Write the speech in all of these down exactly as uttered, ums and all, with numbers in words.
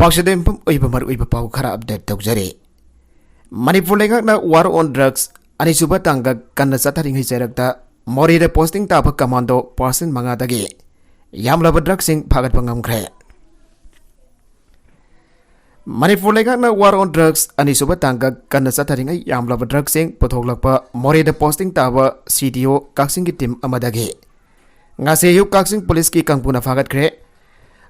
ꯄꯥꯎꯁꯦꯗ ꯌꯨꯝꯐꯝ ꯑꯣꯏꯕ ꯃꯔꯨꯑꯣꯏꯕ ꯄꯥꯎ ꯈꯔ ꯑꯞꯗꯦꯠ ꯇꯧꯖꯔꯤ꯫ ꯃꯅꯤꯄꯨꯔ ꯂꯩꯉꯥꯛꯅ ꯋꯥꯔ ꯑꯣꯟ ꯗ꯭ꯔꯒꯁ ꯑꯅꯤꯁꯨꯕ ꯇꯥꯡꯀꯛ ꯀꯟꯅ ꯆꯠꯊꯔꯤꯉꯩ ꯆꯩꯔꯛꯇ ꯃꯣꯔꯦꯗ ꯄꯣꯁꯇꯤꯡ ꯇꯥꯕ ꯀꯃꯥꯟꯗꯣ ꯄꯥꯔꯁꯟ ꯃꯉꯥꯗꯒꯤ ꯌꯥꯝꯂꯕ ꯗ꯭ꯔꯒꯁꯤꯡ ꯐꯥꯒꯠꯄ ꯉꯝꯈ꯭ꯔꯦ꯫ ꯃꯅꯤꯄꯨꯔ ꯂꯩꯉꯥꯛꯅ ꯋꯥꯔ ꯑꯣꯟ ꯗ꯭ꯔꯒꯁ ꯑꯅꯤꯁꯨꯕ ꯇꯥꯡꯀꯛ ꯀꯟꯅ ꯆꯠꯊꯔꯤꯉꯩ ꯌꯥꯝꯂꯕ ꯗ꯭ꯔꯒꯁꯤꯡ ꯄꯨꯊꯣꯛꯂꯛꯄ ꯃꯣꯔꯦꯗ ꯄꯣꯁꯇꯤꯡ ꯇꯥꯕ ꯁꯤ ꯗꯤ ꯑꯣ ꯀꯛꯆꯤꯡꯒꯤ ꯇꯤꯝ ꯑꯃꯗꯒꯤ ꯉꯁꯤ ꯑꯌꯨꯛ ꯀꯛꯆꯤꯡ ꯄꯨꯂꯤꯁꯀꯤ ꯀꯥꯡꯕꯨꯅ ꯐꯥꯒꯠꯈ꯭ꯔꯦ꯫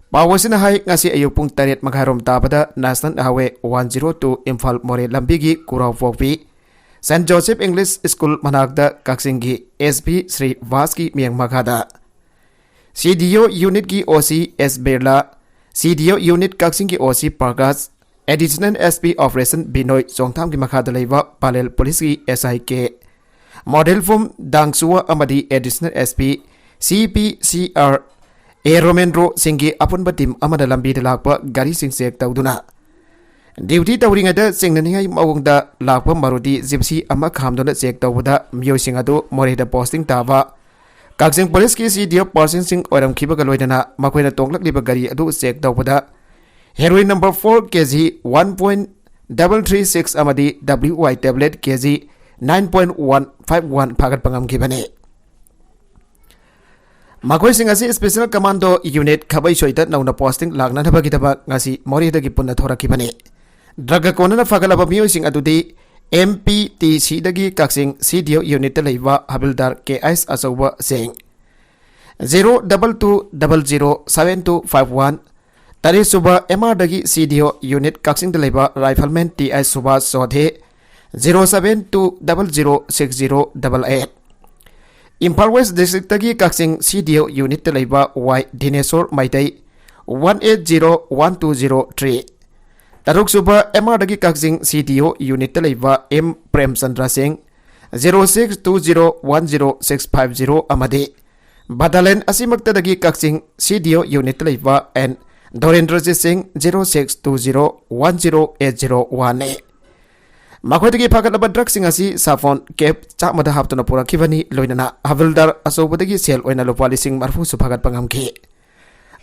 ꯄꯥꯎ ꯑꯁꯤꯅ ꯍꯥꯏ, ꯉꯁꯤ ꯑꯌꯨꯛ ꯄꯨꯡ ꯇꯔꯦꯠ ꯃꯈꯥꯏꯔꯣꯝ ꯇꯥꯕꯗ National Highway one zero two Imphal ꯃꯣꯔꯦ ꯂꯝꯕꯤꯒꯤ ꯀꯨꯔꯥꯎꯄꯣꯛꯄꯤ ꯁꯦꯟꯠ ꯖꯣꯁꯦꯐ ꯏꯪꯂꯤꯁ ꯁ꯭ꯀꯨꯜ ꯃꯅꯥꯛꯇ ꯀꯛꯆꯤꯡꯒꯤ ꯑꯦꯁ ꯄꯤ ꯁ꯭ꯔꯤ ꯚꯥꯁꯀꯤ ꯃꯤꯠꯌꯦꯡ ꯃꯈꯥꯗ ꯁꯤ ꯗꯤ ꯑꯣ ꯌꯨꯅꯤꯠꯀꯤ ꯑꯣ ꯁꯤ ꯑꯦꯁ ꯕꯤꯔꯂꯥ, ꯁꯤ ꯗꯤ ꯑꯣ ꯌꯨꯅꯤꯠ ꯀꯛꯆꯤꯡꯒꯤ O C Prakash, additional S P operation Binoy ꯆꯣꯡꯊꯥꯝꯒꯤ ꯃꯈꯥꯗ ꯂꯩꯕ ꯄꯥꯂꯦꯜ ꯄꯨꯂꯤꯁꯀꯤ ꯑꯦꯁ ꯑꯥꯏ ꯀꯦ ꯃꯣꯗꯦꯜ ꯐꯨꯝ ꯗꯥꯡꯁꯨꯋꯥ ꯑꯃꯗꯤ ꯑꯦꯗꯤꯁꯅꯦꯜ ꯑꯦꯁ ꯄꯤ ꯁꯤ ꯄꯤ ꯁꯤ ꯑꯥꯔ ꯑꯦ ꯔꯣꯃꯦꯟꯗ꯭ꯔꯣ ꯁꯤꯡꯒꯤ ꯑꯄꯨꯟꯕ ꯇꯤꯝ ꯑꯃꯅ ꯂꯝꯕꯤꯗ ꯂꯥꯛꯄ ꯒꯥꯔꯤꯁꯤꯡ ꯆꯦꯛ ꯇꯧꯗꯨꯅ ꯗ꯭ꯌꯨꯇꯤ ꯇꯧꯔꯤꯉꯩꯗ ꯆꯤꯡꯅꯅꯤꯡꯉꯥꯏ ꯃꯑꯣꯡꯗ ꯂꯥꯛꯄ ꯃꯥꯔꯨꯇꯤ ꯖꯤꯞꯁꯤ ꯑꯃ ꯈꯥꯝꯗꯨꯅ ꯆꯦꯛ ꯇꯧꯕꯗ ꯃꯤꯑꯣꯏꯁꯤꯡ ꯑꯗꯨ ꯃꯣꯔꯦꯗ ꯄꯣꯁꯇꯤꯡ ꯇꯥꯕ ꯀꯛꯆꯤꯡ ꯄꯨꯂꯤꯁꯀꯤ ꯁꯤ ꯗꯤ ꯑꯣ ꯄꯥꯔꯁꯟꯁꯤꯡ ꯑꯣꯏꯔꯝꯈꯤꯕꯒ ꯂꯣꯏꯅꯅ ꯃꯈꯣꯏꯅ ꯇꯣꯡꯂꯛꯂꯤꯕ ꯒꯥꯔꯤ ꯑꯗꯨ ꯆꯦꯛ ꯇꯧꯕꯗ heroin number four K G one point double three six ꯑꯃꯗꯤ W Y tablet K G nine point one five one ꯐꯥꯒꯠꯄ ꯉꯝꯈꯤꯕꯅꯤ꯫ ꯃꯈꯣꯏꯁꯤꯡ ꯑꯁꯤ ꯁ꯭ꯄꯦꯁꯦꯜ ꯀꯃꯥꯟꯗꯣ ꯌꯨꯅꯤꯠ ꯈꯥꯕꯩꯁꯣꯏꯗ ꯅꯧꯅ ꯄꯣꯁꯇꯤꯡ ꯂꯥꯛꯅꯅꯕꯒꯤꯗꯃꯛ ꯉꯁꯤ ꯃꯣꯔꯦꯗꯒꯤ ꯄꯨꯟꯅ ꯊꯣꯔꯛꯈꯤꯕꯅꯤ꯫ ꯗ꯭ꯔꯒ ꯀꯣꯟꯅꯅ ꯐꯥꯒꯠꯂꯕ ꯃꯤꯑꯣꯏꯁꯤꯡ ꯑꯗꯨꯗꯤ ꯑꯦꯝ ꯄꯤ ꯇꯤ ꯁꯤꯗꯒꯤ ꯀꯛꯆꯤꯡ ꯁꯤ ꯗꯤ ꯑꯣ ꯌꯨꯅꯤꯠꯇ ꯂꯩꯕ ꯍꯕꯤꯜꯗꯥꯔ ꯀꯦ ꯑꯩꯁ ꯑꯆꯧꯕ ꯁꯤꯡ, zero double two double zero seven two five one, ꯇꯔꯦꯠꯁꯨꯕ ꯑꯦꯝ ꯑꯥꯔꯗꯒꯤ ꯁꯤ ꯗꯤ ꯑꯣ ꯌꯨꯅꯤꯠ ꯀꯛꯆꯤꯡꯗ ꯂꯩꯕ ꯔꯥꯏꯐꯜꯃꯦꯟ ꯇꯤ ꯑꯩꯁ ꯁꯨꯕꯥꯁ ꯆꯣꯙꯦ, zero seven two double zero six zero double eight꯫ Imphal west ꯗꯤꯁꯇ꯭ꯔꯤꯛꯇꯒꯤ ꯀꯛꯆꯤꯡ ꯁꯤ ꯗꯤ ꯑꯣ ꯌꯨꯅꯤꯠꯇ ꯂꯩꯕ Y Dineshwor Meitei, one eight zero one two zero three꯫ ꯇꯔꯨꯛꯁꯨꯕ ꯑꯦꯝ ꯑꯥꯔꯗꯒꯤ ꯀꯛꯆꯤꯡ ꯁꯤ ꯗꯤ ꯑꯣ ꯌꯨꯅꯤꯠꯇ ꯂꯩꯕ ꯑꯦꯝ ꯄ꯭ꯔꯦꯝꯆꯟꯗ꯭ꯔ ꯁꯤꯡ, zero six two zero one zero six five zero ꯑꯃꯗꯤ ꯕꯇꯥꯂꯤꯌꯟ ꯑꯁꯤꯃꯛꯇꯗꯒꯤ ꯀꯛꯆꯤꯡ C D O ꯌꯨꯅꯤꯠꯇ ꯂꯩꯕ ꯑꯦꯟ ꯗꯣꯔꯦꯟꯗ꯭ꯔꯖꯤꯠ ꯁꯤꯡ, zero six two zero one zero eight zero one ꯅꯤ꯫ ꯃꯈꯣꯏꯗꯒꯤ ꯐꯥꯒꯠꯂꯕ ꯗ꯭ꯔꯒꯁꯤꯡ ꯑꯁꯤ ꯁꯥꯐꯣꯟ ꯀꯦꯞ ꯆꯥꯝꯃꯗ ꯍꯥꯞꯇꯨꯅ ꯄꯨꯔꯛꯈꯤꯕꯅꯤ, ꯂꯣꯏꯅꯅ ꯍꯕꯤꯜꯗꯥꯔ ꯑꯆꯧꯕꯗꯒꯤ ꯁꯦꯜ ꯑꯣꯏꯅ ꯂꯨꯄꯥ ꯂꯤꯁꯤꯡ ꯃꯔꯤꯐꯨꯁꯨ ꯐꯥꯒꯠꯄ ꯉꯝꯈꯤ꯫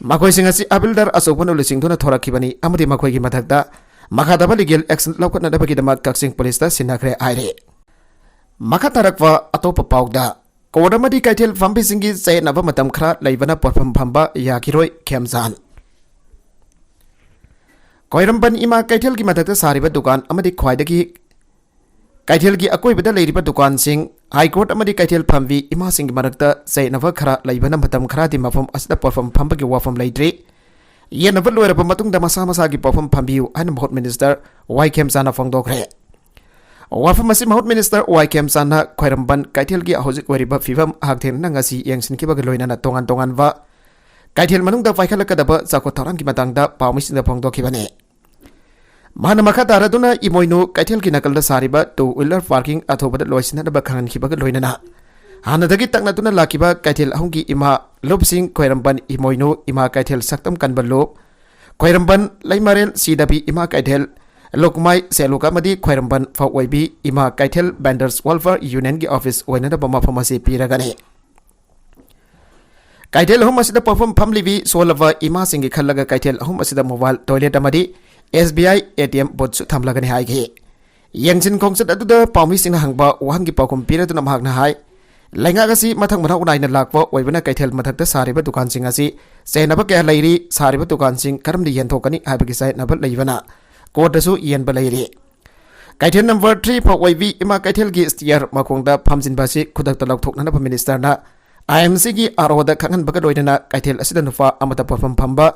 ꯃꯈꯣꯏꯁꯤꯡ ꯑꯁꯤ ꯍꯕꯤꯜꯗꯥꯔ ꯑꯆꯧꯕꯅ ꯂꯨꯆꯤꯡꯗꯨꯅ ꯊꯣꯔꯛꯈꯤꯕꯅꯤ ꯑꯃꯗꯤ ꯃꯈꯣꯏꯒꯤ ꯃꯊꯛꯇ ꯃꯈꯥ ꯇꯥꯕ ꯂꯤꯒꯦꯜ ꯑꯦꯛꯁꯟ ꯂꯧꯈꯠꯅꯅꯕꯒꯤꯗꯃꯛ ꯀꯛꯆꯤꯡ ꯄꯨꯂꯤꯁꯇ ꯁꯤꯟꯅꯈ꯭ꯔꯦ ꯍꯥꯏꯔꯤ꯫ ꯃꯈꯥ ꯇꯥꯔꯛꯄ ꯑꯇꯣꯞꯄ ꯄꯥꯎꯗ, ꯀꯣꯔꯠ ꯑꯃꯗꯤ ꯀꯩꯊꯦꯜ ꯐꯝꯕꯤꯁꯤꯡꯒꯤ ꯆꯌꯦꯠꯅꯕ ꯃꯇꯝ ꯈꯔ ꯂꯩꯕꯅ ꯄꯣꯠꯐꯝ ꯐꯝꯕ ꯌꯥꯈꯤꯔꯣꯏ, ꯈꯦꯝꯆꯥꯟ꯫ ꯈ꯭ꯋꯥꯏꯔꯝꯕꯟ ꯏꯃꯥ ꯀꯩꯊꯦꯜꯒꯤ ꯃꯊꯛꯇ ꯁꯥꯔꯤꯕ ꯗꯨꯀꯥꯟ ꯑꯃꯗꯤ ꯈ꯭ꯋꯥꯏꯗꯒꯤ ꯀꯩꯊꯦꯜꯒꯤ ꯑꯀꯣꯏꯕꯗ ꯂꯩꯔꯤꯕ ꯗꯨꯀꯥꯟꯁꯤꯡ, ꯍꯥꯏ ꯀꯣꯔꯠ ꯑꯃꯗꯤ ꯀꯩꯊꯦꯜ ꯐꯝꯕꯤ ꯏꯃꯥꯁꯤꯡꯒꯤ ꯃꯔꯛꯇ ꯆꯌꯦꯠꯅꯕ ꯈꯔ ꯂꯩꯕꯅ ꯃꯇꯝ ꯈꯔꯗꯤ ꯃꯐꯝ ꯑꯁꯤꯗ ꯄꯣꯠꯐꯝ ꯐꯝꯕꯒꯤ ꯋꯥꯐꯝ ꯂꯩꯇ꯭ꯔꯤ꯫ ꯌꯦꯟꯅꯕ ꯂꯣꯏꯔꯕ ꯃꯇꯨꯡꯗ ꯃꯁꯥ ꯃꯁꯥꯒꯤ ꯄꯣꯠꯐꯝ ꯐꯝꯕꯤꯌꯨ ꯍꯥꯏꯅ ꯃꯍꯨꯠ ꯃꯤꯅꯤꯁꯇꯔ ꯋꯥꯏ ꯈꯦꯝꯆꯥꯟꯅ ꯐꯣꯡꯗꯣꯛꯈ꯭ꯔꯦ꯫ ꯋꯥꯐꯝ ꯑꯁꯤ ꯃꯍꯨꯠ ꯃꯤꯅꯤꯁꯇꯔ ꯋꯥꯏ ꯈꯦꯝꯆꯥꯟꯅ ꯈ꯭ꯋꯥꯏꯔꯝꯕꯟ ꯀꯩꯊꯦꯜꯒꯤ ꯍꯧꯖꯤꯛ ꯑꯣꯏꯔꯤꯕ ꯐꯤꯕꯝ ꯍꯛꯊꯦꯡꯅꯅ ꯉꯁꯤ ꯌꯦꯡꯁꯤꯟꯈꯤꯕꯒ ꯂꯣꯏꯅꯅ ꯇꯣꯉꯥꯟ ꯇꯣꯉꯥꯟꯕ ꯀꯩꯊꯦꯜ ꯃꯅꯨꯡꯗ ꯄꯥꯏꯈꯠꯂꯛꯀꯗꯕ ꯆꯥꯎꯈꯠ ꯊꯧꯔꯥꯡꯒꯤ ꯃꯇꯥꯡꯗ ꯄꯥꯎꯃꯤꯁꯤꯡꯗ ꯐꯣꯡꯗꯣꯛꯈꯤꯕꯅꯤ꯫ ꯃꯍꯥꯛꯅ ꯃꯈꯥ ꯇꯥꯔꯗꯨꯅ ꯏꯃꯣꯏꯅꯨ ꯀꯩꯊꯦꯜꯒꯤ ꯅꯥꯀꯜꯗ ꯁꯥꯔꯤꯕ two wheeler parking ꯑꯊꯨꯕꯗ ꯂꯣꯏꯁꯤꯟꯅꯅꯕ ꯈꯪꯍꯟꯈꯤꯕꯒ ꯂꯣꯏꯅꯅ ꯍꯥꯟꯅꯗꯒꯤ ꯇꯛꯅꯗꯨꯅ ꯂꯥꯛꯈꯤꯕ ꯀꯩꯊꯦꯜ ꯑꯍꯨꯝꯒꯤ ꯏꯃꯥ ꯂꯨꯞꯁꯤꯡ ꯈ꯭ꯋꯥꯏꯔꯝꯕꯟ ꯏꯃꯣꯏꯅꯨ ꯏꯃꯥ ꯀꯩꯊꯦꯜ ꯁꯛꯇꯝ ꯀꯟꯕ ꯂꯨꯞ, ꯈ꯭ꯋꯥꯏꯔꯝꯕꯟ ꯂꯩꯃꯔꯦꯜ ꯁꯤꯗꯕꯤ ꯏꯃꯥ ꯀꯩꯊꯦꯜ, ꯂꯨꯛꯃꯥꯏ ꯁꯦꯂꯨꯛ ꯑꯃꯗꯤ ꯈ꯭ꯋꯥꯏꯔꯝꯕꯟ ꯐꯧ ꯑꯣꯏꯕꯤ ꯏꯃꯥ ꯀꯩꯊꯦꯜ Vendors Welfare Unionꯒꯤ office ꯑꯣꯏꯅꯅꯕ ꯃꯐꯝ ꯑꯁꯤ ꯄꯤꯔꯒꯅꯤ꯫ ꯀꯩꯊꯦꯜ ꯑꯍꯨꯝ ꯑꯁꯤꯗ ꯄꯣꯠꯐꯝ ꯐꯝꯂꯤꯕꯤ ꯁꯣꯜꯂꯕ ꯏꯃꯥꯁꯤꯡꯒꯤ ꯈꯜꯂꯒ ꯀꯩꯊꯦꯜ ꯑꯍꯨꯝ ꯑꯁꯤꯗ mobile toilet ꯑꯃꯗꯤ S B I A T M boothꯁꯨ ꯊꯝꯂꯒꯅꯤ ꯍꯥꯏꯈꯤ꯫ ꯌꯦꯡꯁꯤꯟ ꯈꯣꯡꯆꯠ ꯑꯗꯨꯗ ꯄꯥꯎꯃꯤꯁꯤꯡꯅ ꯍꯪꯕ ꯋꯥꯍꯪꯒꯤ ꯄꯥꯎꯈꯨꯝ ꯄꯤꯔꯗꯨꯅ ꯃꯍꯥꯛꯅ ꯍꯥꯏ, ꯂꯩꯉꯥꯛ ꯑꯁꯤ ꯃꯊꯪ ꯃꯅꯥꯎ ꯅꯥꯏꯅ ꯂꯥꯛꯄ ꯑꯣꯏꯕꯅ ꯀꯩꯊꯦꯜ ꯃꯊꯛꯇ ꯁꯥꯔꯤꯕ ꯗꯨꯀꯥꯟꯁꯤꯡ ꯑꯁꯤ ꯆꯌꯦꯠꯅꯕ ꯀꯌꯥ ꯂꯩꯔꯤ, ꯁꯥꯔꯤꯕ ꯗꯨꯀꯥꯟꯁꯤꯡ ꯀꯔꯝꯅ ꯌꯦꯟꯊꯣꯛꯀꯅꯤ ꯍꯥꯏꯕꯒꯤ ꯆꯌꯦꯠꯅꯕ ꯂꯩꯕꯅ ꯀꯣꯔꯠꯇꯁꯨ ꯌꯦꯟꯕ ꯂꯩꯔꯤ꯫ ꯀꯩꯊꯦꯜ number three ꯐꯧ ꯑꯣꯏꯕꯤ ꯏꯃꯥ ꯀꯩꯊꯦꯜꯒꯤ stair ꯃꯈꯣꯡꯗ ꯐꯝꯖꯤꯟꯕ ꯑꯁꯤ ꯈꯨꯗꯛꯇ ꯂꯧꯊꯣꯛꯅꯅꯕ ꯃꯤꯅꯤꯁꯇꯔꯅ I M Cꯒꯤ R Oꯗ ꯈꯪꯍꯟꯕꯒ ꯂꯣꯏꯅꯅ ꯀꯩꯊꯦꯜ ꯑꯁꯤꯗ ꯅꯨꯄꯥ ꯑꯃꯠꯇ ꯄꯣꯠꯐꯝ ꯐꯝꯕ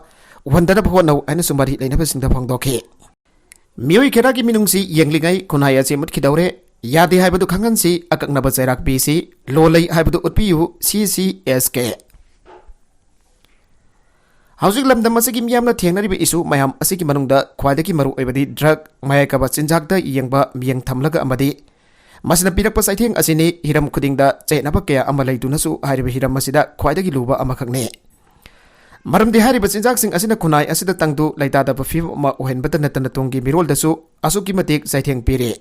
ꯎꯍꯟꯗꯅꯕ ꯍꯣꯠꯅꯧ ꯍꯥꯏꯅꯁꯨ ꯃꯔꯤ ꯂꯩꯅꯕꯁꯤꯡꯗ ꯐꯣꯡꯗꯣꯛꯈꯤ꯫ ꯃꯤꯑꯣꯏ ꯈꯔꯒꯤ ꯃꯤꯅꯨꯡꯁꯤ ꯌꯦꯡꯂꯤꯉꯩ ꯈꯨꯟꯅꯥꯏ ꯑꯁꯤ ꯃꯨꯠꯈꯤꯗꯧꯔꯦ꯫ ꯌꯥꯗꯦ ꯍꯥꯏꯕꯗꯨ ꯈꯪꯍꯟꯁꯤ, ꯑꯀꯛꯅꯕ ꯆꯩꯔꯥꯛ ꯄꯤꯁꯤ, ꯂꯣ ꯂꯩ ꯍꯥꯏꯕꯗꯨ ꯎꯠꯄꯤꯌꯨ, C C S K꯫ ꯍꯧꯖꯤꯛ ꯂꯝꯗꯝ ꯑꯁꯤꯒꯤ ꯃꯤꯌꯥꯝꯅ ꯊꯦꯡꯅꯔꯤꯕ issue ꯃꯌꯥꯝ ꯑꯁꯤꯒꯤ ꯃꯅꯨꯡꯗ ꯈ꯭ꯋꯥꯏꯗꯒꯤ ꯃꯔꯨ ꯑꯣꯏꯕꯗꯤ drug, ꯃꯌꯥꯏ ꯀꯥꯕ ꯆꯤꯟꯖꯥꯛꯇ ꯌꯦꯡꯕ ꯃꯤꯠꯌꯦꯡ ꯊꯝꯂꯒ ꯑꯃꯗꯤ ꯃꯁꯤꯅ ꯄꯤꯔꯛꯄ ꯆꯩꯊꯦꯡ ꯑꯁꯤꯅꯤ꯫ ꯍꯤꯔꯝ ꯈꯨꯗꯤꯡꯗ ꯆꯌꯦꯠꯅꯕ ꯀꯌꯥ ꯑꯃ ꯂꯩꯗꯨꯅꯁꯨ ꯍꯥꯏꯔꯤꯕ ꯍꯤꯔꯝ ꯑꯁꯤꯗ ꯈ꯭ꯋꯥꯏꯗꯒꯤ ꯂꯨꯕ ꯑꯃꯈꯛꯅꯤ꯫ ꯃꯔꯝꯗꯤ ꯍꯥꯏꯔꯤꯕ ꯆꯤꯟꯖꯥꯛꯁꯤꯡ ꯑꯁꯤꯅ ꯈꯨꯟꯅꯥꯏ ꯑꯁꯤꯗ ꯇꯪꯗꯨ ꯂꯩꯇꯥꯗꯕ ꯐꯤꯕꯝ ꯑꯃ ꯑꯣꯏꯍꯟꯕꯇ ꯅꯠꯇꯅ ꯇꯨꯡꯒꯤ ꯃꯤꯔꯣꯜꯗꯁꯨ ꯑꯁꯨꯛꯀꯤ ꯃꯇꯤꯛ ꯆꯩꯊꯦꯡ ꯄꯤꯔꯤ꯫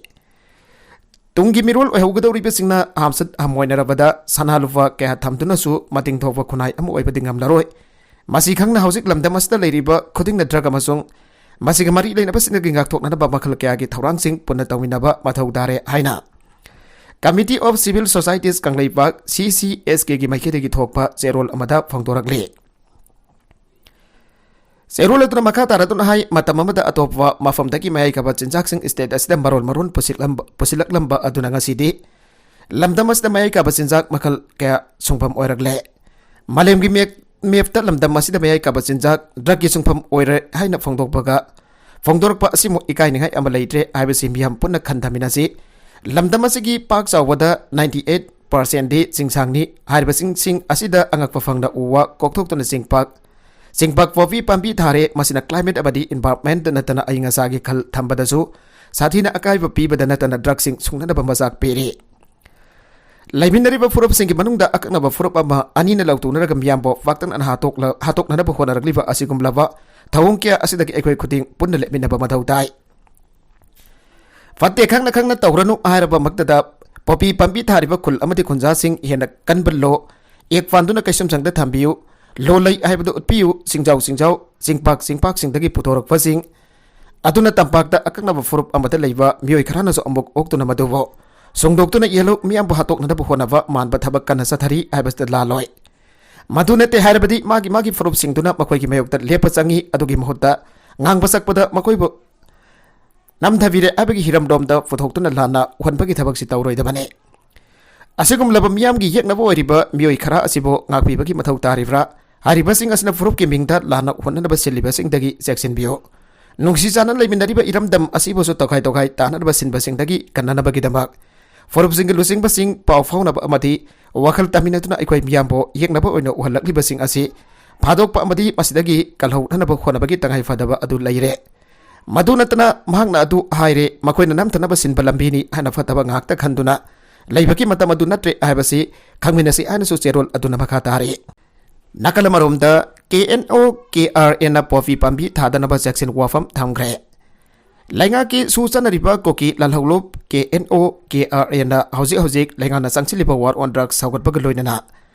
ꯇꯨꯡꯒꯤ ꯃꯤꯔꯣꯜ ꯑꯣꯏꯍꯧꯒꯗꯧꯔꯤꯕꯁꯤꯡꯅ ꯍꯥꯝꯆꯠ ꯍꯝꯃꯣꯏꯅꯔꯕꯗ ꯁꯅꯥ ꯂꯨꯄꯥ ꯀꯌꯥ ꯊꯝꯗꯨꯅꯁꯨ ꯃꯇꯤꯡ ꯊꯣꯛꯄ ꯈꯨꯟꯅꯥꯏ ꯑꯃ ꯑꯣꯏꯕꯗꯤ ꯉꯝꯂꯔꯣꯏ꯫ ꯃꯁꯤ ꯈꯪꯅ ꯍꯧꯖꯤꯛ ꯂꯝꯗꯝ ꯑꯁꯤꯗ ꯂꯩꯔꯤꯕ ꯈꯨꯗꯤꯡꯅ drug ꯑꯃꯁꯨꯡ ꯃꯁꯤꯒ ꯃꯔꯤ ꯂꯩꯅꯕꯁꯤꯡꯗꯒꯤ ꯉꯥꯛꯊꯣꯛꯅꯅꯕ ꯃꯈꯜ ꯀꯌꯥꯒꯤ ꯊꯧꯔꯥꯡꯁꯤꯡ ꯄꯨꯟꯅ ꯇꯧꯃꯤꯟꯅꯕ ꯃꯊꯧ ꯇꯥꯔꯦ ꯍꯥꯏꯅ Committee of Civil Societies Kangleipak, C C S K ꯒꯤ ꯃꯥꯏꯀꯩꯗꯒꯤ ꯊꯣꯛꯄ ꯆꯦꯔꯣꯜ ꯑꯃꯗ ꯐꯣꯡꯗꯣꯔꯛꯂꯤ꯫ ꯆꯦꯔꯣꯜ ꯑꯗꯨꯅ ꯃꯈꯥ ꯇꯥꯔꯗꯨꯅ ꯍꯥꯏ, ꯃꯇꯝ ꯑꯃꯗ ꯑꯇꯣꯞꯄ ꯃꯐꯝꯗꯒꯤ ꯃꯌꯥꯏ ꯀꯥꯕ ꯆꯤꯟꯖꯥꯛꯁꯤꯡ state ꯑꯁꯤꯗ ꯃꯔꯣꯜ ꯃꯔꯣꯟ ꯄꯨꯁꯤꯜꯂꯝꯕ, ꯄꯨꯁꯤꯜꯂꯛꯂꯝꯕ ꯑꯗꯨꯅ ꯉꯁꯤꯗꯤ ꯂꯝꯗꯝ ꯑꯁꯤꯗ ꯃꯌꯥꯏ ꯀꯥꯕ ꯆꯤꯟꯖꯥꯛ ꯃꯈꯜ ꯀꯌꯥ ꯁꯨꯡꯐꯝ ꯑꯣꯏꯔꯛꯂꯦ꯫ ꯃꯥꯂꯦꯝꯒꯤ map, map ꯇ ꯂꯝꯗꯝ ꯑꯁꯤꯗ ꯃꯌꯥꯏ ꯀꯥꯕ ꯆꯤꯟꯖꯥꯛ drug ꯀꯤ ꯁꯨꯡꯐꯝ ꯑꯣꯏꯔꯦ ꯍꯥꯏꯅ ꯐꯣꯡꯗꯣꯛꯄꯒ, ꯐꯣꯡꯗꯣꯔꯛꯄ ꯑꯁꯤꯃꯨꯛ ꯏꯀꯥꯏꯅꯤꯡꯉꯥꯏ ꯑꯃ ꯂꯩꯇ꯭ꯔꯦ ꯍꯥꯏꯕꯁꯤ ꯃꯤꯌꯥꯝ ꯄꯨꯟꯅ ꯈꯟꯊꯃꯤꯟꯅꯁꯤ꯫ ꯂꯝꯗꯝ ꯑꯁꯤꯒꯤ ꯄꯥꯛ ꯆꯥꯎꯕꯗ ninety eight percent ꯗꯤ ꯆꯤꯡꯁꯥꯡꯅꯤ꯫ ꯍꯥꯏꯔꯤꯕ ꯆꯤꯡꯁꯤꯡ ꯑꯁꯤꯗ ꯑꯉꯛꯄ ꯐꯪꯅ ꯎ ꯋꯥ ꯀꯣꯛꯊꯣꯛꯇꯨꯅ ꯆꯤꯡꯄꯥꯛ, ꯆꯤꯡꯄꯥꯛ poppy ꯄꯥꯝꯕꯤ ꯊꯥꯔꯦ꯫ ꯃꯁꯤꯅ climate ꯑꯃꯗꯤ environment ꯅꯠꯇꯅ ꯑꯏꯪ ꯑꯁꯥꯒꯤ ꯈꯜ ꯊꯝꯕꯗꯁꯨ ꯁꯥꯊꯤꯅ ꯑꯀꯥꯏꯕ ꯄꯤꯕꯗ ꯅꯠꯇꯅ drug ꯁꯤꯡ ꯁꯨꯡꯅꯅꯕ ꯃꯆꯥꯛ ꯄꯤꯔꯤ꯫ ꯂꯩꯃꯤꯟꯅꯔꯤꯕ ꯐꯨꯔꯨꯞꯁꯤꯡꯒꯤ ꯃꯅꯨꯡꯗ ꯑꯀꯛꯅꯕ ꯐꯨꯔꯨꯞ ꯑꯃ ꯑꯅꯤꯅ ꯂꯧꯊꯣꯛꯅꯔꯒ ꯃꯤꯌꯥꯝꯕꯨ ꯄꯥꯛꯇꯛꯅꯅ ꯍꯥꯠꯇꯣꯛꯂ-, ꯍꯥꯠꯇꯣꯛꯅꯅꯕ ꯍꯣꯠꯅꯔꯛꯂꯤꯕ ꯑꯁꯤꯒꯨꯝꯂꯕ ꯊꯧꯑꯣꯡ ꯀꯌꯥ ꯑꯁꯤꯗꯒꯤ ꯑꯩꯈꯣꯏ ꯈꯨꯗꯤꯡ ꯄꯨꯟꯅ ꯂꯦꯞꯃꯤꯟꯅꯕ ꯃꯊꯧ ꯇꯥꯏ꯫ ꯐꯠꯇꯦ ꯈꯪꯅ ꯈꯪꯅ ꯇꯧꯔꯅꯨ ꯍꯥꯏꯔꯕ ꯃꯛꯇꯗ, poppy ꯄꯥꯝꯕꯤ ꯊꯥꯔꯤꯕ ꯈꯨꯜ ꯑꯃꯗꯤ ꯈꯨꯟꯖꯥꯁꯤꯡ ꯍꯦꯟꯅ ꯀꯟꯕ law, act ꯄꯥꯟꯗꯨꯅ ꯀꯩꯁꯨꯝꯁꯪꯗ ꯊꯝꯕꯤꯌꯨ꯫ Law ꯂꯩ ꯍꯥꯏꯕꯗꯨ ꯎꯠꯄꯤꯌꯨ꯫ ꯆꯤꯡꯖꯥꯎ ꯆꯤꯡꯖꯥꯎ, ꯆꯤꯡꯄꯥꯛ ꯆꯤꯡꯄꯥꯛꯁꯤꯡꯗꯒꯤ ꯄꯨꯊꯣꯔꯛꯄꯁꯤꯡ ꯑꯗꯨꯅ ꯇꯝꯄꯥꯛꯇ ꯑꯀꯛꯅꯕ ꯐꯨꯔꯨꯞ ꯑꯃꯗ ꯂꯩꯕ ꯃꯤꯑꯣꯏ ꯈꯔꯅꯁꯨ ꯑꯃꯨꯛ ꯑꯣꯛꯇꯨꯅ ꯃꯗꯨꯕꯨ ꯁꯣꯡꯗꯣꯛꯇꯨꯅ ꯌꯦꯜꯂꯨ꯫ ꯃꯤꯌꯥꯝꯕꯨ ꯍꯥꯠꯇꯣꯛꯅꯅꯕ ꯍꯣꯠꯅꯕ ꯃꯥꯟꯕ ꯊꯕꯛ ꯀꯟꯅ ꯆꯠꯊꯔꯤ ꯍꯥꯏꯕꯁꯤꯗ ꯂꯥꯜꯂꯣꯏ꯫ ꯃꯗꯨ ꯅꯠꯇꯦ ꯍꯥꯏꯔꯕꯗꯤ ꯃꯥꯒꯤ ꯃꯥꯒꯤ ꯐꯨꯔꯨꯞꯁꯤꯡꯗꯨꯅ ꯃꯈꯣꯏꯒꯤ ꯃꯥꯌꯣꯛꯇ ꯂꯦꯞꯄ ꯆꯪꯏ꯫ ꯑꯗꯨꯒꯤ ꯃꯍꯨꯠꯇ ꯉꯥꯡꯕ ꯁꯛꯄꯗ ꯃꯈꯣꯏꯕꯨ ꯅꯝꯊꯕꯤꯔꯦ ꯍꯥꯏꯕꯒꯤ ꯍꯤꯔꯝꯂꯣꯝꯗ ꯄꯨꯊꯣꯛꯇꯨꯅ ꯂꯥꯟꯅ ꯎꯍꯟꯕꯒꯤ ꯊꯕꯛꯁꯤ ꯇꯧꯔꯣꯏꯗꯕꯅꯤ꯫ ꯑꯁꯤꯒꯨꯝꯂꯕ ꯃꯤꯌꯥꯝꯒꯤ ꯌꯦꯛꯅꯕ ꯑꯣꯏꯔꯤꯕ ꯃꯤꯑꯣꯏ ꯈꯔ ꯑꯁꯤꯕꯨ ꯉꯥꯛꯄꯤꯕꯒꯤ ꯃꯊꯧ ꯇꯥꯔꯤꯕ꯭ꯔꯥ? ꯍꯥꯏꯔꯤꯕꯁꯤꯡ ꯑꯁꯤꯅ ꯐꯨꯔꯨꯞꯀꯤ ꯃꯤꯡꯗ ꯂꯥꯟꯅ ꯎꯍꯟꯅꯅꯕ ꯁꯤꯜꯂꯤꯕꯁꯤꯡꯗꯒꯤ ꯆꯦꯛꯁꯤꯟꯕꯤꯌꯨ꯫ ꯅꯨꯡꯁꯤ ꯆꯥꯟꯅ ꯂꯩꯃꯤꯟꯅꯔꯤꯕ ꯏꯔꯝꯗꯝ ꯑꯁꯤꯕꯨꯁꯨ ꯇꯣꯈꯥꯏ ꯇꯣꯈꯥꯏ ꯇꯥꯅꯅꯕ ꯁꯤꯟꯕꯁꯤꯡꯗꯒꯤ ꯀꯟꯅꯅꯕꯒꯤꯗꯃꯛ ꯐꯨꯔꯨꯞꯁꯤꯡꯒꯤ ꯂꯨꯆꯤꯡꯕꯁꯤꯡ ꯄꯥꯎ ꯐꯥꯎꯅꯕ ꯑꯃꯗꯤ ꯋꯥꯈꯜ ꯇꯥꯃꯤꯟꯅꯗꯨꯅ ꯑꯩꯈꯣꯏ ꯃꯤꯌꯥꯝꯕꯨ ꯌꯦꯛꯅꯕ ꯑꯣꯏꯅ ꯎꯍꯜꯂꯛꯂꯤꯕꯁꯤꯡ ꯑꯁꯤ ꯐꯥꯗꯣꯛꯄ ꯑꯃꯗꯤ ꯃꯁꯤꯗꯒꯤ ꯀꯜꯍꯧꯅꯅꯕ ꯍꯣꯠꯅꯕꯒꯤ ꯇꯉꯥꯏ ꯐꯗꯕ ꯑꯗꯨ ꯂꯩꯔꯦ꯫ ꯃꯗꯨ ꯅꯠꯇꯅ ꯃꯍꯥꯛꯅ ꯑꯗꯨ ꯍꯥꯏꯔꯦ, ꯃꯈꯣꯏꯅ ꯅꯝꯊꯅꯕ ꯁꯤꯟꯕ ꯂꯝꯕꯤꯅꯤ ꯍꯥꯏꯅ ꯐꯠꯇꯕ ꯉꯥꯛꯇ ꯈꯟꯗꯨꯅ ꯂꯩꯕꯒꯤ ꯃꯇꯝ ꯑꯗꯨ ꯅꯠꯇ꯭ꯔꯦ ꯍꯥꯏꯕꯁꯤ ꯈꯪꯃꯤꯟꯅꯁꯤ ꯍꯥꯏꯅꯁꯨ ꯆꯦꯔꯣꯜ ꯑꯗꯨꯅ ꯃꯈꯥ ꯇꯥꯔꯤ꯫ ꯅꯥꯀꯜ ꯑꯃꯔꯣꯝꯗ, K N O K R N ꯅ poppy ꯄꯥꯝꯕꯤ ꯊꯥꯗꯅꯕ ꯆꯦꯛꯁꯤꯟ ꯋꯥꯐꯝ ꯊꯝꯈ꯭ꯔꯦ꯫ ꯂꯩꯉꯥꯛꯀꯤ ꯁꯨ ꯆꯠꯅꯔꯤꯕ ꯀꯨꯀꯤ ꯂꯥꯜꯍꯧꯂꯨꯞ K N O K R N ꯅ ꯍꯧꯖꯤꯛ ꯍꯧꯖꯤꯛ ꯂꯩꯉꯥꯛꯅ ꯆꯪꯁꯤꯜꯂꯤꯕ war on drugs ꯁꯧꯒꯠꯄꯒ ꯂꯣꯏꯅꯅ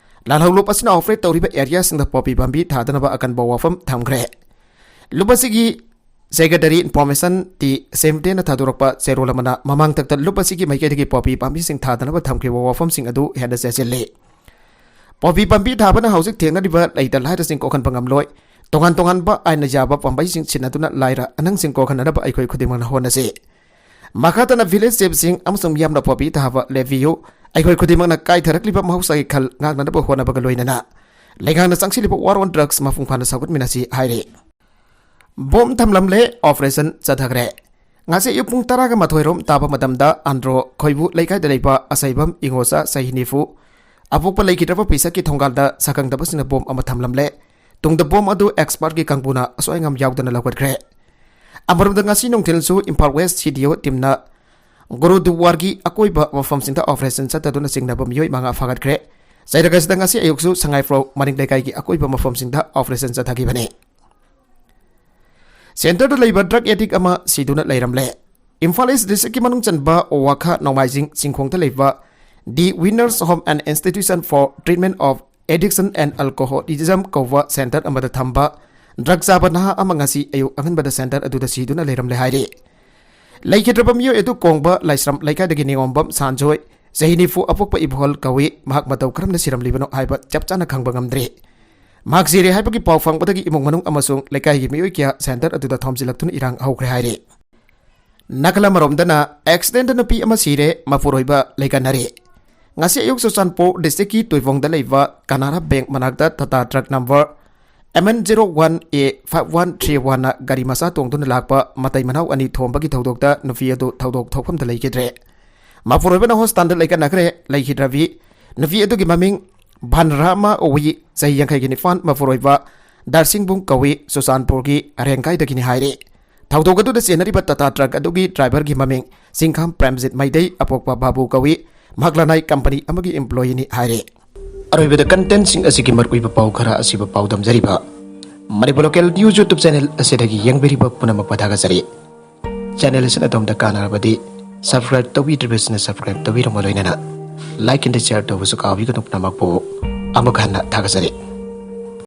ꯂꯥꯜꯍꯧꯂꯨꯞ ꯑꯁꯤꯅ ꯑꯣꯄꯔꯦꯠ ꯇꯧꯔꯤꯕ ꯑꯦꯔꯤꯌꯥꯁꯤꯡꯗ ꯄꯣꯄꯤ ꯄꯥꯝꯕꯤ ꯊꯥꯗꯅꯕ ꯑꯀꯟꯕ ꯋꯥꯐꯝ ꯊꯝꯈ꯭ꯔꯦ꯫ ꯂꯨꯞ ꯑꯁꯤꯒꯤ ꯁꯦꯀ꯭ꯔꯦꯇꯔꯤ ꯏꯟꯐꯣꯔꯃꯦꯁꯟ ꯇꯤ ꯁꯦꯝꯗꯦꯅ ꯊꯥꯗꯣꯔꯛꯄ ꯆꯦꯔꯣꯜ ꯑꯃꯅ ꯃꯃꯥꯡꯊꯛꯇ ꯂꯨꯞ ꯑꯁꯤꯒꯤ ꯃꯥꯏꯀꯩꯗꯒꯤ ꯄꯣꯄꯤ ꯄꯥꯝꯕꯤꯁꯤꯡ ꯊꯥꯗꯅꯕ ꯊꯝꯈꯤꯕ ꯋꯥꯐꯝꯁꯤꯡ ꯑꯗꯨ ꯍꯦꯟꯅ ꯆꯦꯠꯁꯤꯜꯂꯤ꯫ ꯄꯣꯄꯤ ꯄꯥꯝꯕꯤ ꯊꯥꯕꯅ ꯍꯧꯖꯤꯛ ꯊꯦꯡꯅꯔꯤꯕ ꯂꯩꯇ ꯂꯥꯏꯔꯁꯤꯡ ꯀꯣꯛꯍꯟꯕ ꯉꯝꯂꯣꯏ꯫ ꯇꯣꯉꯥꯟ ꯇꯣꯉꯥꯟꯕ ꯑꯥꯏꯟꯅ ꯌꯥꯕ ꯄꯥꯝꯕꯩꯁꯤꯡ ꯁꯤꯖꯤꯟꯅꯗꯨꯅ ꯂꯥꯏꯔ ꯑꯅꯪꯁꯤꯡ ꯀꯣꯛꯍꯟꯅꯅꯕ ꯑꯩꯈꯣꯏ ꯈꯨꯗꯤꯡꯃꯛꯅ ꯍꯣꯠꯅꯁꯤ꯫ ꯃꯈꯥ ꯇꯥꯅ ꯚꯤꯂꯦꯖ ꯆꯤꯐꯁꯤꯡ ꯑꯃꯁꯨꯡ ꯃꯤꯌꯥꯝꯅ ꯄꯣꯄꯤ ꯊꯥꯕ ꯂꯦꯞꯄꯤꯌꯨ꯫ ꯑꯩꯈꯣꯏ ꯈꯨꯗꯤꯡꯃꯛꯅ ꯀꯥꯏꯊꯔꯛꯂꯤꯕ ꯃꯍꯧꯁꯥꯒꯤ ꯈꯜ ꯉꯥꯛꯅꯅꯕ ꯍꯣꯠꯅꯕꯒ ꯂꯣꯏꯅꯅ ꯂꯩꯉꯥꯛꯅ ꯆꯪꯁꯤꯜꯂꯤꯕ war on drugs ꯃꯄꯨꯡ ꯐꯥꯅ ꯁꯧꯒꯠꯃꯤꯟꯅꯁꯤ ꯍꯥꯏꯔꯤ꯫ ꯕꯣꯝ ꯊꯝꯂꯝꯂꯦ, ꯑꯣꯄꯔꯦꯁꯟ ꯆꯠꯊꯈ꯭ꯔꯦ꯫ ꯉꯁꯤ ꯑꯌꯨꯛ ꯄꯨꯡ ꯇꯔꯥꯒ ꯃꯥꯊꯣꯏ ꯔꯣꯝ ꯇꯥꯕ ꯃꯇꯝꯗ ꯑꯟꯗ꯭ꯔꯣ ꯈꯣꯏꯕꯨ ꯂꯩꯀꯥꯏꯗ ꯂꯩꯕ ꯑꯁꯩꯕꯝ ꯏꯉꯣꯆꯥ ꯆꯍꯤ ꯅꯤꯐꯨ ꯑꯄꯣꯛꯄ ꯂꯩꯈꯤꯗ꯭ꯔꯕ ꯄꯤꯁꯛꯀꯤ ꯊꯣꯡꯒꯥꯜꯗ ꯁꯛꯈꯪꯗꯕꯁꯤꯡꯅ ꯕꯣꯝ ꯑꯃ ꯊꯝꯂꯝꯂꯦ꯫ ꯇꯨꯡꯗ ꯕꯣꯝ ꯑꯗꯨ ꯑꯦꯛꯁꯄꯥꯔꯠꯀꯤ ꯀꯥꯡꯕꯨꯅ ꯑꯁꯣꯏ ꯑꯉꯥꯝ ꯌꯥꯎꯗꯅ ꯂꯧꯈꯠꯈ꯭ꯔꯦ꯫ ꯑꯃꯔꯣꯝꯗ ꯉꯁꯤ ꯅꯨꯡꯊꯤꯜꯁꯨ ꯏꯝꯐꯥꯜ ꯋꯦꯁ ꯁꯤ ꯗꯤ ꯑꯣ ꯇꯤꯝꯅ ꯒꯨꯔꯨꯗꯨꯋꯥꯔꯒꯤ ꯑꯀꯣꯏꯕ ꯃꯐꯝꯁꯤꯡꯗ ꯑꯣꯄꯔꯦꯁꯟ ꯆꯠꯊꯗꯨꯅ ꯆꯤꯡꯅꯕ ꯃꯤꯑꯣꯏ ꯃꯉꯥ ꯐꯥꯒꯠꯈ꯭ꯔꯦ꯫ ꯆꯩꯔꯛ ꯑꯁꯤꯗ ꯉꯁꯤ ꯑꯌꯨꯛꯁꯨ ꯁꯉꯥꯏꯄ꯭ꯔꯧ ꯃꯅꯤꯡ ꯂꯩꯀꯥꯏꯒꯤ ꯑꯀꯣꯏꯕ ꯃꯐꯝꯁꯤꯡꯗ ꯑꯣꯄꯔꯦꯁꯟ ꯆꯠꯊꯈꯤꯕꯅꯤ꯫ ꯁꯦꯟꯇꯔꯗ ꯂꯩꯕ ꯗ꯭ꯔꯒ ꯑꯦꯗꯤꯛ ꯑꯃ ꯁꯤꯗꯨꯅ ꯂꯩꯔꯝꯂꯦ꯫ ꯏꯝꯐꯥꯜ ꯏꯁ ꯗꯤꯁꯇ꯭ꯔꯤꯛꯀꯤ ꯃꯅꯨꯡ ꯆꯟꯕ ꯋꯥꯈꯥ ꯅꯣꯡꯃꯥꯏꯖꯤꯡ ꯆꯤꯡꯈꯣꯡꯗ ꯂꯩꯕ The Winners Home and Institution for Treatment of Addiction and Alcoholism ꯀꯧꯕ ꯁꯦꯟꯇꯔ ꯑꯃꯗ ꯊꯝꯕ ꯗ꯭ꯔꯒ ꯆꯥꯕ ꯅꯍꯥ ꯑꯃ ꯉꯁꯤ ꯑꯌꯨꯛ ꯑꯉꯟꯕꯗ ꯁꯦꯟꯇꯔ ꯑꯗꯨꯗ ꯁꯤꯗꯨꯅ ꯂꯩꯔꯝꯂꯦ ꯍꯥꯏꯔꯤ꯫ ꯂꯩꯈꯤꯗ꯭ꯔꯕ ꯃꯤꯑꯣꯏ ꯑꯗꯨ ꯀꯣꯡꯕ ꯂꯥꯏꯁ꯭ꯔꯝ ꯂꯩꯀꯥꯏꯗꯒꯤ ꯅꯤꯉꯣꯝꯕꯝ ꯁꯥꯟꯖꯣꯏ, ꯆꯍꯤ ꯅꯤꯐꯨ ꯑꯄꯣꯛꯄ ꯏꯕꯣꯍꯜ ꯀꯧꯏ꯫ ꯃꯍꯥꯛ ꯃꯇꯧ ꯀꯔꯝꯅ ꯁꯤꯔꯝꯂꯤꯕꯅꯣ ꯍꯥꯏꯕ ꯆꯞ ꯆꯥꯅ ꯈꯪꯕ ꯉꯝꯗ꯭ꯔꯤ꯫ ꯃꯍꯥꯛ ꯁꯤꯔꯦ ꯍꯥꯏꯕꯒꯤ ꯄꯥꯎ ꯐꯪꯕꯗꯒꯤ ꯏꯃꯨꯡ ꯃꯅꯨꯡ ꯑꯃꯁꯨꯡ ꯂꯩꯀꯥꯏꯒꯤ ꯃꯤꯑꯣꯏ ꯀꯌꯥ ꯁꯦꯟꯇꯔ ꯑꯗꯨꯗ ꯊꯣꯝꯖꯤꯜꯂꯛꯇꯨꯅ ꯏꯔꯥꯡ ꯍꯧꯈ꯭ꯔꯦ ꯍꯥꯏꯔꯤ꯫ ꯅꯥꯀꯜ ꯑꯃꯔꯣꯝꯗꯅ ꯑꯦꯛꯁꯤꯗꯦꯟꯗ ꯅꯨꯄꯤ ꯑꯃ ꯁꯤꯔꯦ, ꯃꯄꯨꯔꯣꯏꯕ ꯂꯩꯀꯠꯅꯔꯦ꯫ ꯉꯁꯤ ꯑꯌꯨꯛ ꯆꯨꯔꯆꯥꯟꯄꯨꯔ ꯗꯤꯁꯇ꯭ꯔꯤꯛꯀꯤ ꯇꯨꯏꯕꯣꯡꯗ ꯂꯩꯕ ꯀꯅꯥꯔꯥ ꯕꯦꯡꯛ ꯃꯅꯥꯛꯇ Tata truck number M N zero one A five one three one ꯒꯥꯔꯤ ꯃꯆꯥ ꯇꯣꯡꯗꯨꯅ ꯂꯥꯛꯄ ꯃꯇꯩ ꯃꯅꯥꯎ ꯑꯅꯤ ꯊꯣꯝꯕꯒꯤ ꯊꯧꯗꯣꯛꯇ ꯅꯨꯄꯤ ꯑꯗꯨ ꯊꯧꯗꯣꯛ ꯊꯣꯛꯐꯝꯗ ꯂꯩꯈꯤꯗ꯭ꯔꯦ꯫ ꯃꯄꯨꯔꯣꯏꯕꯅ ꯍꯣꯁꯄꯤꯇꯥꯜꯗ ꯂꯩꯀꯠꯅꯈ꯭ꯔꯦ꯫ ꯂꯩꯈꯤꯗ꯭ꯔꯕꯤ ꯅꯨꯄꯤ ꯑꯗꯨꯒꯤ ꯃꯃꯤꯡ ꯚꯥꯟꯔꯥꯃ ꯎꯋꯤ, ꯆꯍꯤ ꯌꯥꯡꯈꯩꯒ ꯅꯤꯄꯥꯟ, ꯃꯄꯨꯔꯣꯏꯕ ꯗꯥꯔꯁꯤꯡꯕꯨꯡ ꯀꯧꯏ, ꯆꯨꯔꯆꯥꯟꯄꯨꯔꯒꯤ ꯔꯦꯡꯒꯥꯏꯗꯒꯤꯅꯤ ꯍꯥꯏꯔꯤ꯫ ꯊꯧꯗꯣꯛ ꯑꯗꯨꯗ ꯆꯦꯟꯅꯔꯤꯕ ꯇꯥꯇꯥ ꯇ꯭ꯔꯛ ꯑꯗꯨꯒꯤ ꯗ꯭ꯔꯥꯏꯚꯔꯒꯤ ꯃꯃꯤꯡ ꯆꯤꯡꯈꯥꯝ ꯄ꯭ꯔꯦꯝꯖꯤꯠ ꯃꯩꯇꯩ, ꯑꯄꯣꯛꯄ ꯕꯥꯕꯨ ꯀꯧꯏ꯫ ꯃꯍꯥꯛ ꯂꯅꯥꯏ ꯀꯝꯄꯅꯤ ꯑꯃꯒꯤ ꯏꯝꯄ꯭ꯂꯣꯌꯤꯅꯤ ꯍꯥꯏꯔꯤ꯫ ꯑꯔꯣꯏꯕꯗ ꯀꯟꯇꯦꯟꯁꯤꯡ ꯑꯁꯤꯒꯤ ꯃꯔꯨꯑꯣꯏꯕ ꯄꯥꯎ ꯈꯔ ꯑꯁꯤꯕꯨ ꯄꯥꯎꯗꯝꯖꯔꯤꯕ Manipur local news YouTube channel ꯑꯁꯤꯗꯒꯤ ꯌꯦꯡꯕꯤꯔꯤꯕ ꯄꯨꯝꯅꯃꯛꯄꯨ ꯊꯥꯒꯠꯆꯔꯤ꯫ ꯆꯦꯅꯦꯜ ꯑꯁꯤꯅ ꯑꯗꯣꯝꯗ ꯀꯥꯟꯅꯔꯕꯗꯤ subscribe ꯇꯧꯕꯤꯗ꯭ꯔꯤꯕꯁꯤꯡꯅ subscribe ꯇꯧꯕꯤꯔꯝꯕ ꯂꯣꯏꯅꯅ like and share ꯇꯧꯕꯁꯨ ꯀꯥꯎꯕꯤꯒꯅꯨ ꯄꯨꯝꯅꯃꯛꯄꯨ꯫ ꯑꯃꯨꯛ ꯍꯟꯅ ꯊꯥꯒꯠꯆꯔꯤ꯫